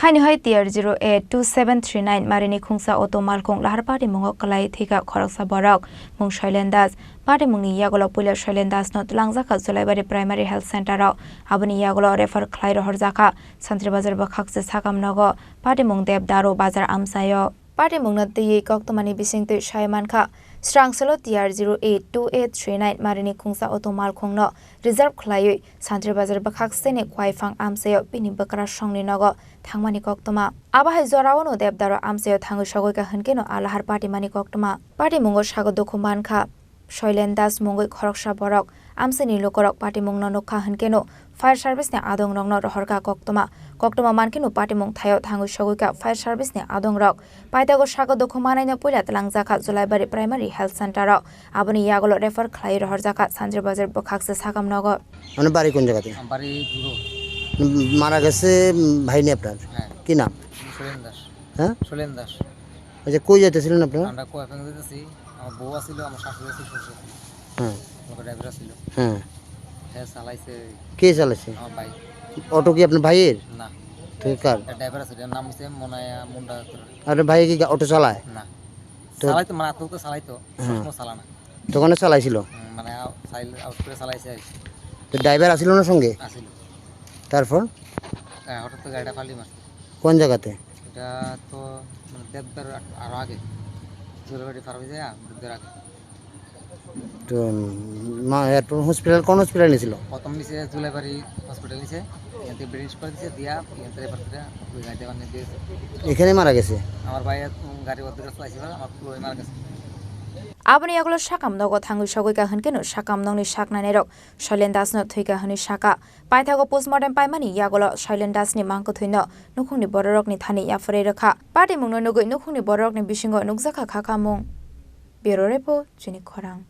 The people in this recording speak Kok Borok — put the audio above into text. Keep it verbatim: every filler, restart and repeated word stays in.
Haino hai T R zero eight two seven three nine marini khungsa auto malkhung lahar patimungo kwlai thwikha khoroksa borok, mung Shailen Das. Patimungni yagulo puila Shailen Dasno twlangjakha Julaibari Primary Health Center-o, aboni yagulo refer khlai rohorjakha Santri Bazar bwkhakse sakam nogo, patimung Deb Daru Bazar amchaio. Patimungno twiwi koktwmani bisingtwi sai mankha, Srangselo T R zero eight two eight three nine marini khungsa auto malkhungno reserve khlaiwi Santri Bazar bwkhakseni Khwaiphang amchaio bini bwkrasongni nogo thangmani koktwma. Abo hai jorao no Deb Daru amchaio thangwi sogwi ka hwnkhe no a lahar patimani koktwma. Patimungo sago dukhu mankha Shailen Das mungwi khoroksa borok, amchaini lukurok patimungno nukha hwnkhe no fire service ni adongrokno rohorkha koktwma. Koktwma mankhe no patimung thaio thangwi sogwi ka fire service ni adongrok. Paithago sago dukhu manaino puila twlangjakha Julaibari Primary Health Center-o. Aboni yagulo refer khlaiwi rohorjakha Santri Bazar bwkhakse sakam nogo. মানে বাড়ি কোন জায়গাতে? আমার বাড়ি দূর। উম, মারা গেছে, উম, ভাই নেই আপনার? হ্যাঁ। কি নাম? সুরেন দাস। হ্যাঁ? সুরেন দাস। আচ্ছা, কই যাইতেছিলেন আপনারা? আমরা কুয়াফাং যেতেছি, আমার বউ আছিল, আমার শাশুড়ি আছিল, শ্বশুর আছিল। হ্যাঁ। আমার ড্রাইভার আছিল। হ্যাঁ। হ্যাঁ, চালাইছে। কে চালাইছে? আমার ভাই। অটো কি আপনার ভাইয়ের? না। তো কার? একটা ড্রাইভার আছে, এটার নাম হচ্ছে মনায়া মুন্ডা। আপনার ভাই কি গা-, অটো চালায়? না। তো চালাইতো, মানে, আপাতত চালাইতো, হ্যাঁ। সবসময় চালা না। দোকানে চালাইছিল? হুম, মানে, আ-, চাইল-, আউট করে চালাইছে আর কি। তো ড্রাইভার আছিল না সঙ্গে? আছিল। তারপর? হ্যাঁ, হঠাৎ তো গাড়িটা ফালি মারছে। কোন জায়গাতে? এটা তো, মানে, দেবদার আ-, আরো আগে। জোরবাড়ি পার হয়ে যায়, দেবদার আগে। তো, উম, মা, এরপর হসপিটাল, কোন হসপিটাল নিয়েছিল? প্রথম নিচে জুলাইবাড়ি হসপিটাল নিচে, এখান থেকে ব্রেন করে দিছে, দিয়া, এখান থেকে এবার করে ওই গাড়িতে মানে দিয়েছে। এখানে মারা গেছে? আমার ভাই, উম, গাড়ি অর্ধেক চালাইছিল, আমার পুরো মারা গেছে। Aboni yagulo sakam nogo thangwi sogwi ka hwnkhe no sakam nokni saknai nairok Shailen Das no thwikha hwnwi saka. Paithago postmortem paimani yagulo Shailen Das ni mangkwthwi no nukhungni bororok ni thani yapharwi rwkha. Patimung no nugwi nukhungni bororok ni bisingo nukjakha khakhamung. Bureau Report, Chini Khorang.